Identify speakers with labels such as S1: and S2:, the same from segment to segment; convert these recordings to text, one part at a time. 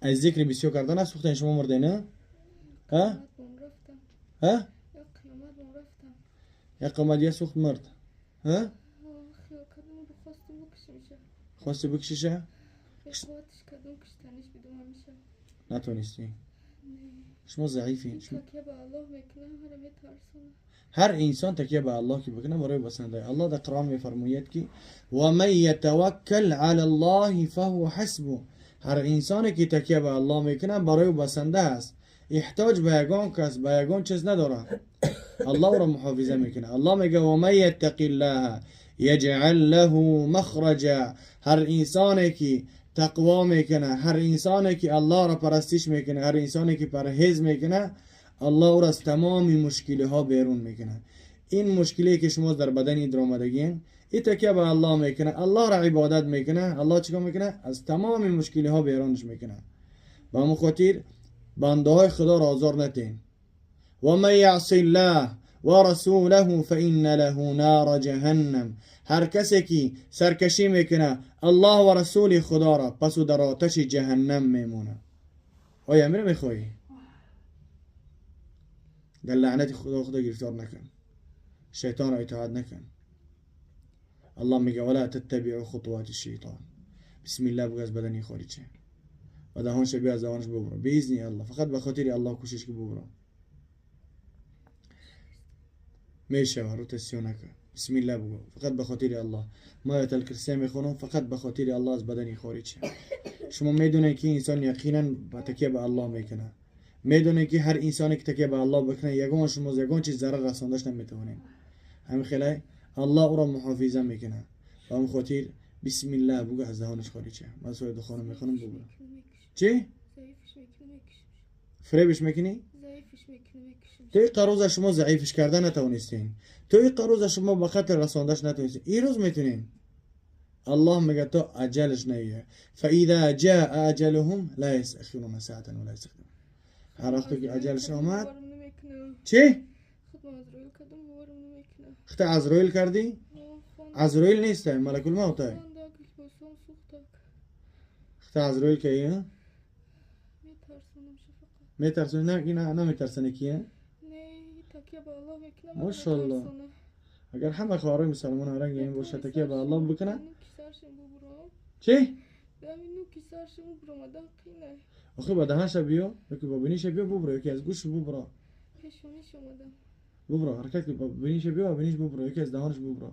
S1: از ذکر بسیار کردن است سوختن شما مرده نه؟ ها؟ ها؟ یک قیامت یه سوخت مرد. ها؟ خواستی بکشیشه؟ نتونستی. شما ضعیفین. هر انسان تکیه به الله که بکنه برای بسنده. الله در قرآن میفرماید که و من یتوکل علی الله فهو حسبه. هر انسانی که تکیه به الله میکنه برای بسنده است، احتاج به یگان کس به یگان چیز نداره. الله را محافظه میکنه. الله میگه و من یتق الله یجعل له مخرجا. هر انسانی که تقوا میکنه، هر انسانی که الله را پرستش میکنه، هر انسانی که پرهیز میکنه، الله او را از تمام مشکلی ها بیرون میکنه. این مشکلی که شما در بدن درآمدگین، این تکیه به الله میکنه، الله را عبادت میکنه، الله چیکار میکنه؟ از تمام مشکلی ها بیرونش میکنه. به همون خاطر بنده های خدا را آزار نتین. و من یعص الله و رسوله فإن له نار جهنم. هر کسی که سرکشی میکنه الله و رسول خدا را، پس او در آتش جهنم میمونه. آیا امیر میخوایی؟ در لعنت خدا خدا گرفتار نکن، شیطان را اطاعت نکن. الله میگه ولا تتبعوا خطوات الشیطان. بسم الله بگو از بدنی خارج شه و دهانش بیا از دهانش ببرو باذن الله. فقط به خاطر الله کوشش که ببرو میشه رو تسیو نکن. بسم الله بگو فقط به خاطر الله. ما آیت الکرسی میخونم فقط به خاطر الله از بدنی خارج شه. شما میدونید که انسان یقینا با تکیه به الله میکنه، میدونه که هر انسانی که تکیه به الله بکنه یگان شما یگان چیز ضرر رساندش نمیتونین. همین خیلی الله او را محافظه میکنه. و همین خاطر بسم الله بگو از دهانش خارج شه. من سوره دخان میخونم بگو. چی؟ فریبش میکنی؟ تو این قروز شما ضعیفش کرده نتونستین، تو این قروز شما به خاطر رساندش نتونستین، این روز میتونین. الله میگه تو اجلش نیه. فاذا جاء اجلهم لا يستأخرون ساعة ولا يستقدمون. هر وقت که اجلش آمد چی؟ خطا عزرائیل کردی؟ عزرائیل نیست، ملک الموت. خطا عزرائیل که میترسونی؟ نه نه نمیترسونی کیه؟ ماشاءالله. اگر همه خواهرای مسلمان رنگ این باشه تکیه به الله بکنه. چی؟ آخه با دهنش بیا، یکی با بینیش بیا ببرو، یکی از گوش ببرو. ببرو حرکت کن، با بینیش بیا، بینیش ببرو، یکی از دهانش ببرو.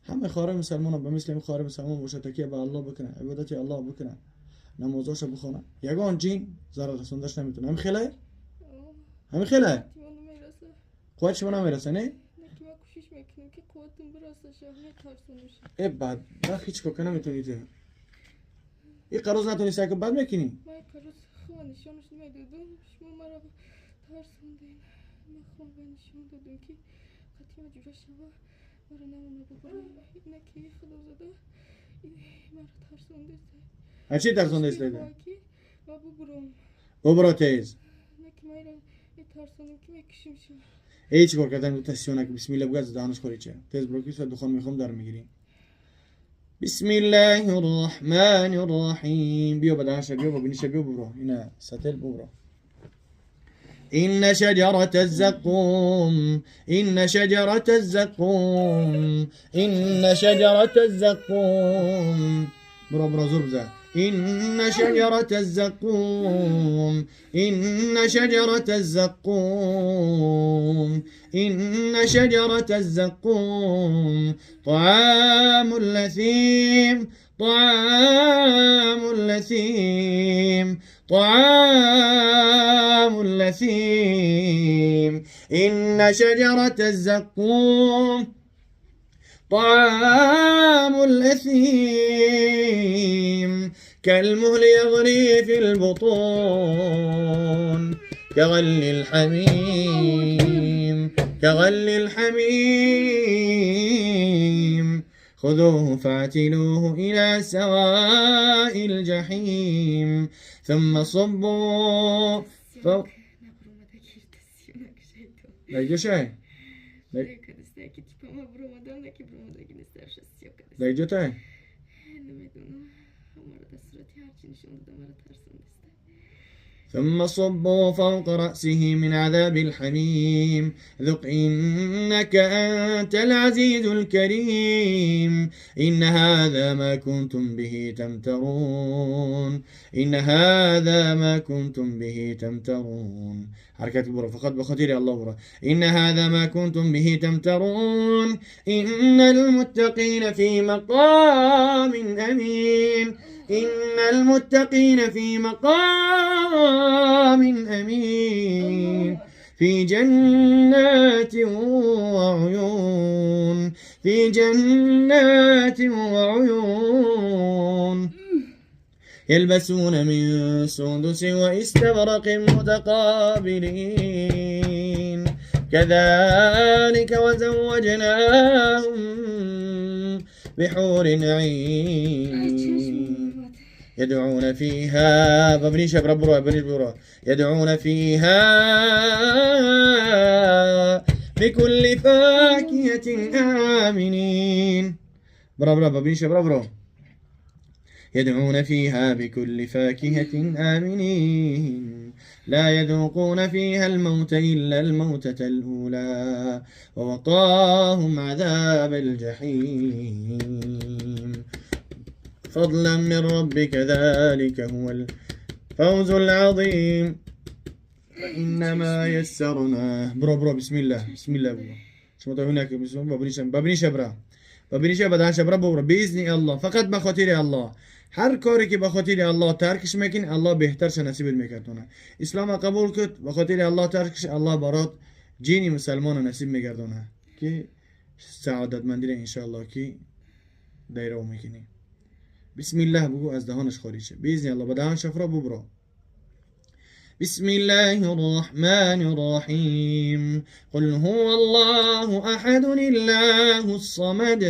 S1: همه خواهرای مسلمان به مثل این خواهر مسلمان باشه تکیه به الله بکنه، عبادت الله بکنه، نمازاشو بخونه، یگان جین ضرر رسوندش نمیتونه. همین خیلی؟ همین خیلی؟ قوت شما نمیرسه نه؟
S2: کوشش میکنم که قوتم برسه شه، میترسونم.
S1: ای بعد هیچ کار نمیتونی تو. این قروز نتونستی که بد میکنی؟
S2: من قروز خو نشانش نمیدادم، شما مرا ترسوندین. من خو نشون دادم که قطعی مجبور شوه مرا نمونه ببرم. اینه که خدا زده مرا ترسونده.
S1: از چی ترسونده است؟
S2: ما ببرم.
S1: ببرو تیز.
S2: نه که من ترسوندم که میکشیم شو.
S1: ای چیکار کردن؟ تسیونه که بسم الله بگو از دهانش خارج شه. تیز برو که دخان میخوام در میگیریم. بسم الله الرحمن الرحیم. بیا بدهش بیا ببینیش بیا ببرو. اینا ساتل ببرو. إن شجرة الزقوم، إن شجرة الزقوم، إن شجرة الزقوم. برو برو زور بزن. إن شجرة الزقوم، إن شجرة الزقوم، إن شجرة الزقوم طعام الأثيم، طعام الأثيم، طعام الأثيم. إن شجرة الزقوم طعام الأثيم كالمهل يغلي في البطون كغلي الحميم، كغلي الحميم. خذوه فاعتلوه إلى سواء الجحيم ثم صبوا فوق. ثم صبوا فوق رأسه من عذاب الحميم ذق إنك أنت العزيز الكريم إن هذا ما كنتم به تمترون إن هذا ما كنتم به تمترون. حركات برا فقط بخاطر الله برا. إن هذا ما كنتم به تمترون إن المتقين في مقام أمين إن المتقين في مقام أمين في جنات وعيون في جنات وعيون يلبسون من سندس واستبرق متقابلين كذلك وزوجناهم بحور عين يدعون فيها ببنيش بربرو ببنيش برو يدعون فيها بكل فاكهة آمنين بربرو ببنيش بربرو يدعون فيها بكل فاكهة آمنين لا يذوقون فيها الموت إلا الموتة الأولى ووقاهم عذاب الجحيم فضلا من ربك ذلك هو الفوز العظيم فإنما يسرناه برو برو بسم الله بسم الله برو شو هناك بسم الله ببنيش برا ببنيش بدانش برا برو بإذن الله فقط بخاطر الله. هر کاری که به خاطر الله ترکش میکنی الله بهترش نصیب میگردونه. اسلام قبول کرد به خاطر الله ترکش الله برات جینی مسلمان نصیب میگردونه که سعادتمندی ان شاء الله که دایره میکنی. بسم الله بگو از دهانش خارج شه باذن الله. به دهان شفرا ببرا. بسم الله الرحمن الرحيم قل هو الله أحد الله الصمد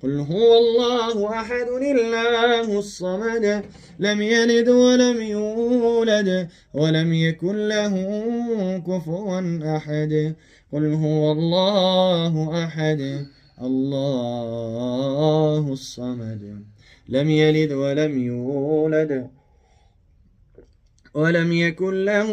S1: قل هو الله أحد الله الصمد لم يلد ولم يولد ولم يكن له كفوا أحد قل هو الله أحد الله الصمد لم يلد ولم يولد ولم يكن له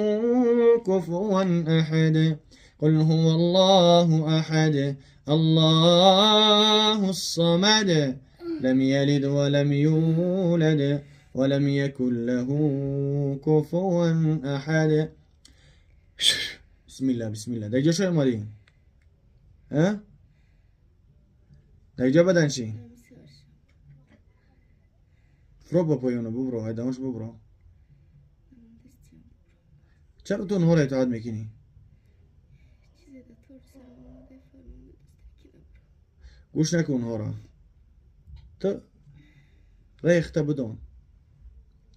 S1: كفوا أحد قل هو الله أحد الله الصمد لم يلد ولم يولد ولم يكن له كفوا أحد. بسم الله بسم الله. دقيقة شو مالي؟ ها؟ دقيقة بدن شي؟ فرو بپایونه ببرو هیدامش ببرو. چرا تو اونها را اطاعت میکنی؟ گوش نکن اونها را. تو ریخته بدون.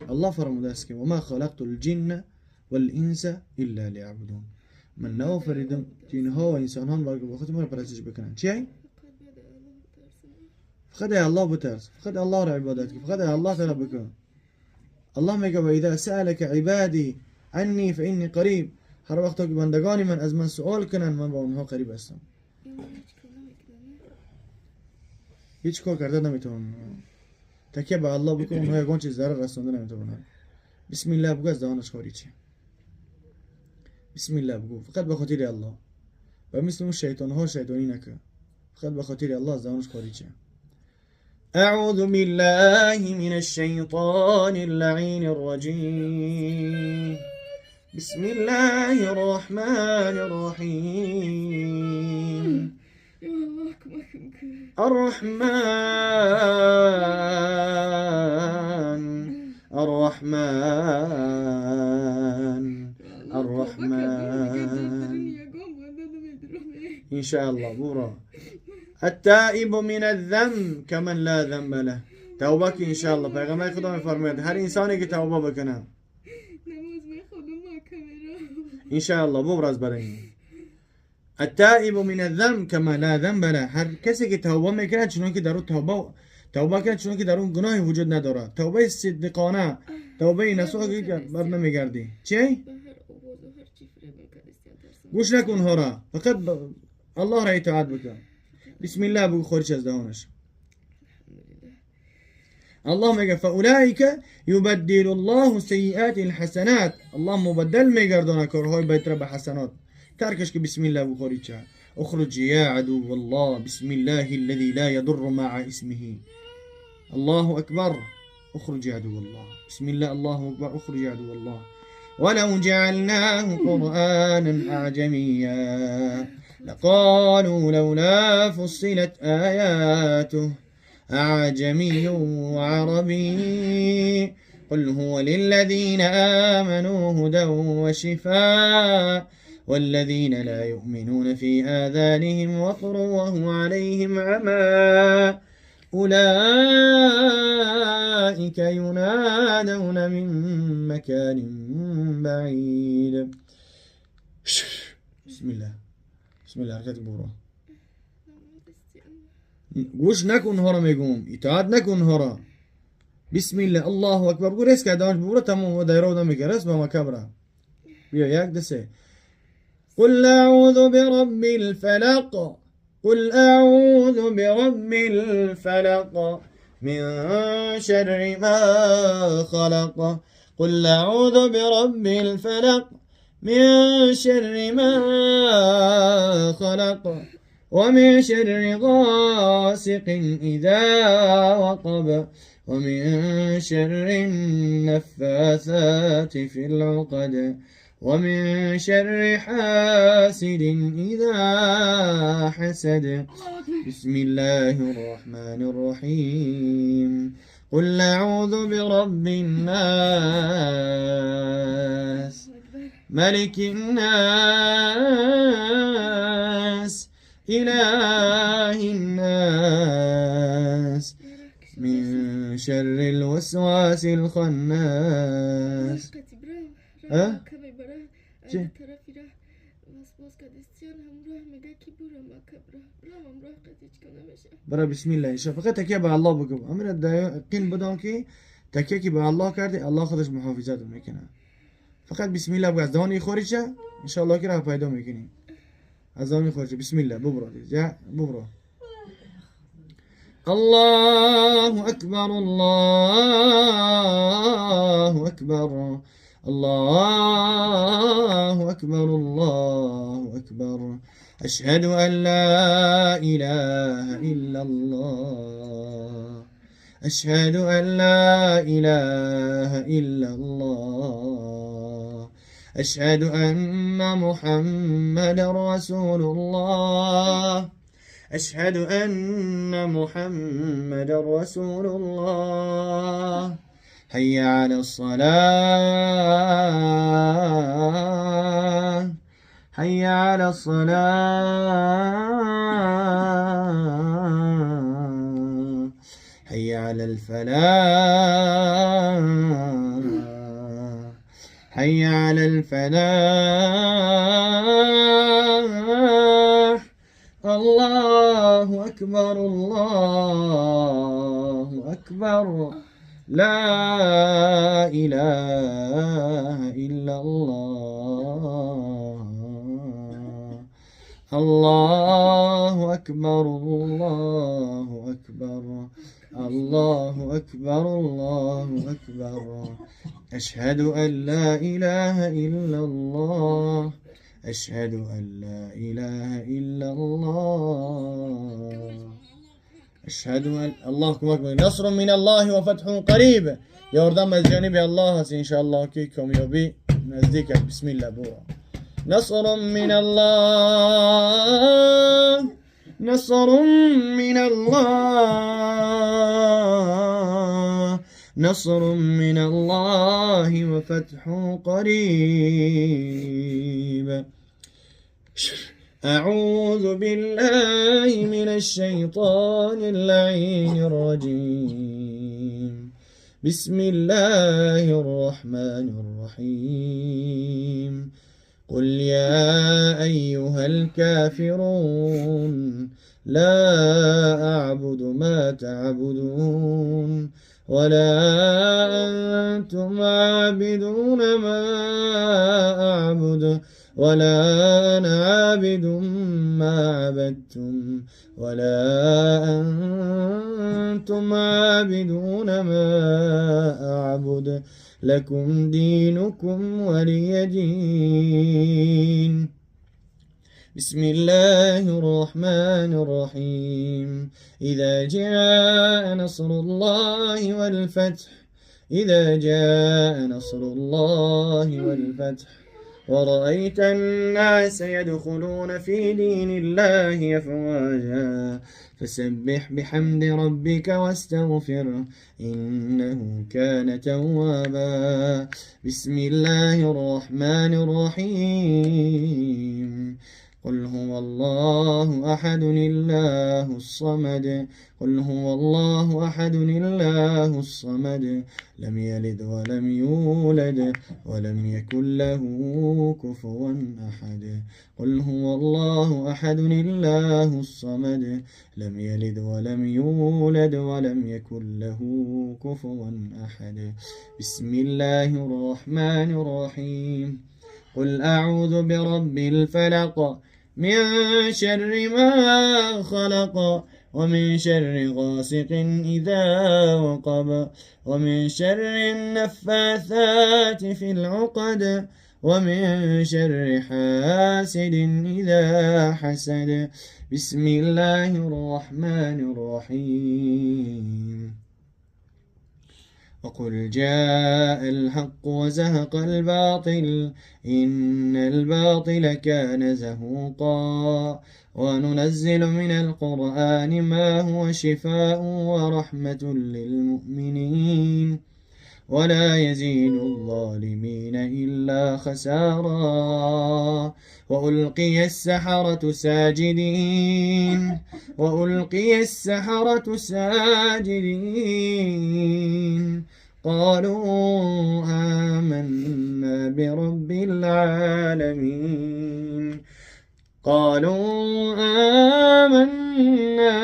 S1: الله فرموده است که وما خلقت الجن والانس الا لیعبدون. من نافریدم جنها و انسانها بلکه بخاطر من پرستش بکنن. چی؟ فقط الله بترس، فقط الله را عبادت کن، فقط الله طلب بکن. الله میگه و اذا سألك عبادی عنی فانی قریب. هر وقت که بندگان من از من سوال کنن من با اونها قریب هستم. هیچ کار کرده نمیتونن. تکیه به الله بکن، اونها یگان چیز ضرر رسانده نمیتونن. بسم الله بگو از دهانش خارج شه. بسم الله بگو فقط به خاطر الله. و مثل اون شیطان ها شیطانی نکن. فقط به خاطر الله از دهانش خارج شه. اعوذ بالله من الشیطان اللعین الرجیم. بسم الله الرحمن الرحیم. الرحمن الرحمن الرحمن. إن شاء الله برا. التائب من الذنب كمن لا ذنب له. توبه که إن شاء الله پیغمبر خدا میفرماید هر انسانی که توبه بکنه إن شاء الله ببر از برای التائب من الذنب كما لا ذنب له. هر کسی که توبه میکنه چنان که در او توبه کنه چنان که در اون گناهی وجود نداره. توبه صدقانه، توبه نصوح که بر نمیگردی. چی؟ گوش نکن اونها را، فقط الله را اطاعت بکن. بسم الله بگو خارج از دهانش. الله میگه فاولئک یبدل الله سیئات الحسنات. الله مبدل میگردانه کارهای بد را به حسنات. ترکش که بسم الله بخوری چه. اخرج يا عدو الله بسم الله الذي لا يضر مع اسمه. الله اکبر. اخرج يا عدو الله بسم الله الله اکبر اخرج يا عدو الله. ولو جعلناه قرآنا أعجميا لقالوا لولا فصلت آياته أعجمي وعربي. قل هو للذين آمنوا هدى وشفاء والذين لا يؤمنون في آذانهم وقر وهو عليهم عمى أولئك ينادون من مكان بعيد. بسم الله بسم الله. حرکت برو. گوش نکن هارا میگم، اطاعت نکن هارا. بسم الله الله اکبر. بگو رس که دانش برو تمام دایره بودم میگه رس به مکه برا. بیا یک دو سه. قل اعوذ برب الفلق قل اعوذ برب الفلق من شر ما خلق. قل اعوذ برب الفلق من شر ما خلق ومن شر غاسق إذا وقب ومن شر النفاثات في العقد ومن شر حاسد إذا حسد. بسم الله الرحمن الرحيم. قل أعوذ برب الناس ملك الناس إله الناس من شر الوسواس الخناس. ها؟ چه؟ برا بسم الله. فقط تکیه به الله بگو. امر یقین بدان که تکیه که به الله کردی الله خودش محافظت میکنه. فقط بسم الله بگو. از دهانی خارج شه ان شاء الله که راه پیدا میکنی. از دهانی خارج. بسم الله ببرو دیگه ببرو. الله اکبر الله اکبر الله اکبر الله اکبر. اشهد ان لا اله الا الله اشهد ان لا اله الا الله اشهد ان محمد رسول الله اشهد ان محمد رسول الله. حي على الصلاة حي على الصلاة حي على الفلاح حي على الفلاح. الله أكبر الله أكبر لا إله إلا الله. الله أكبر الله أكبر الله أكبر الله أكبر. أشهد أن لا إله إلا الله أشهد أن لا إله إلا الله أشهد أن الله أكبر. نصر من الله وفتح قريب. یاردم از جانب الله هست ان شاء الله که کامیابی نزدیک است. بسم الله برو. نصر من الله نصر من الله نصر من الله وفتح قريب. أعوذ بالله من الشيطان اللعين الرجيم. بسم الله الرحمن الرحيم. قل يا أيها الكافرون لا أعبد ما تعبدون ولا أنتم عابدون ما أعبد ولا أنا عابد ما عبدتم ولا أنتم عابدون ما أعبد لكم دينكم ولي دين. بسم الله الرحمن الرحيم. إذا جاء نصر الله والفتح. إذا جاء نصر الله والفتح ورأيت الناس يدخلون في دين الله أفواجا فسبح بحمد ربك واستغفره إنه كان توابا. بسم الله الرحمن الرحيم. قل هو الله أحد الله الصمد. قل هو الله أحد الله الصمد. لم يلد ولم يولد ولم يكن له كفوا أحد. قل هو الله أحد الله الصمد. لم يلد ولم يولد ولم يكن له كفوا أحد. بسم الله الرحمن الرحيم. قل أعوذ برب الفلق من شر ما خلق ومن شر غاسق إذا وقب ومن شر النفاثات في العقد ومن شر حاسد إذا حسد. بسم الله الرحمن الرحيم. وقل جاء الحق وزهق الباطل إن الباطل كان زهوقا. وننزل من القرآن ما هو شفاء ورحمة للمؤمنين ولا يزيد الظالمين إلا خسارا. وألقي السحرة ساجدين. وألقي السحرة ساجدين. قالوا آمنا برب العالمين. قالوا آمنا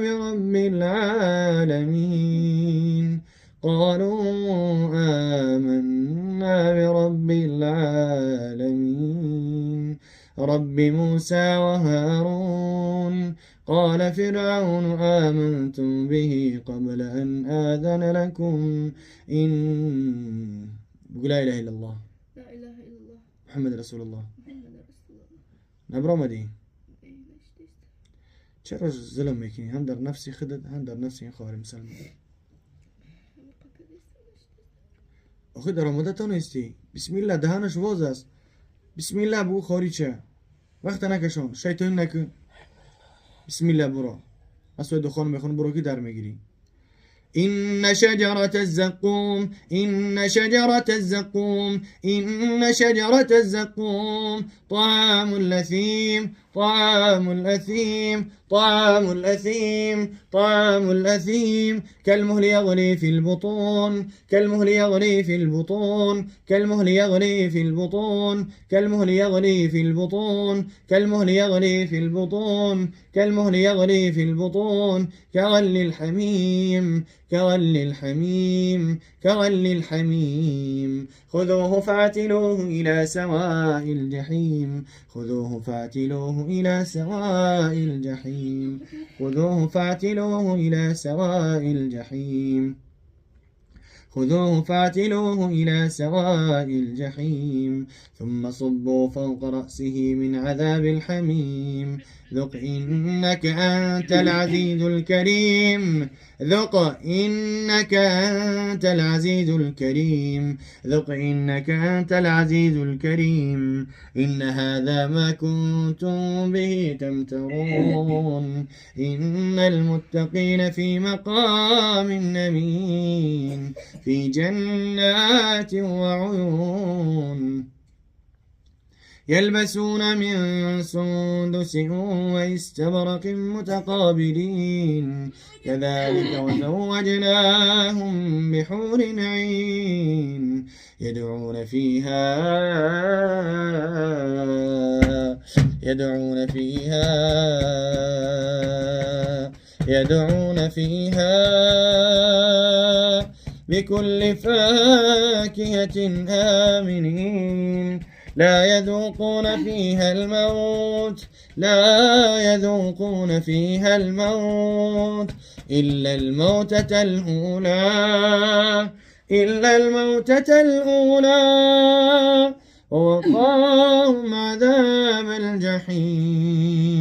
S1: برب العالمين. قالوا آمنا برب العالمين. رب موسى وهارون. قال فرعون آمنتم به قبل أن آذن لكم إن لا إله إلا الله.
S2: لا إله إلا الله.
S1: محمد رسول الله.
S2: محمد رسول الله.
S1: نبرامدی چرا ظلم میکنی؟ هم در نفسی خودت هم در نفس این خواهر مسلمان. آخه در آمده تا نیستی. بسم الله دهنش واز است. بسم الله بگو خاری چه وقت نکشان شیطان نکن. بسم الله برو از سوی دخان میخون برو که در میگیری. إن شجرة الزقوم إن شجرة الزقوم إن شجرة الزقوم طعام الأثيم طعام الأثيم طعام الأثيم طعام الأثيم كالمهل يغلي في البطون كالمهل يغلي في البطون كالمهل يغلي في البطون كالمهل يغلي في البطون كالمهل يغلي في البطون كالمهل يغلي في البطون كغلي الحميم كغلي الحميم كغلي الحميم. خذوه فاعتلوه إلى سواء الجحيم. خذوه فاعتلوه إلى سواء الجحيم. خذوه فاعتلوه إلى سواء الجحيم. خذوه فاعتلوه إلى سواء الجحيم. ثم صبوا فوق رأسه من عذاب الحميم. ذق إنك أنت العزيز الكريم. ذق إنك أنت العزيز الكريم. ذق إنك أنت العزيز الكريم. إن هذا ما كنتم به تمترون. إن المتقين في مقام أمين في جنات وعيون يلبسون من سندس واستبرق متقابلين. كذلك وزوجناهم بحور عين يدعون فيها يدعون فيها يدعون فيها بكل فاكهة آمنين لا يذوقون فيها الموت لا يذوقون فيها الموت إلا الموتة الأولى إلا الموتة الأولى ووقاهم عذاب الجحيم.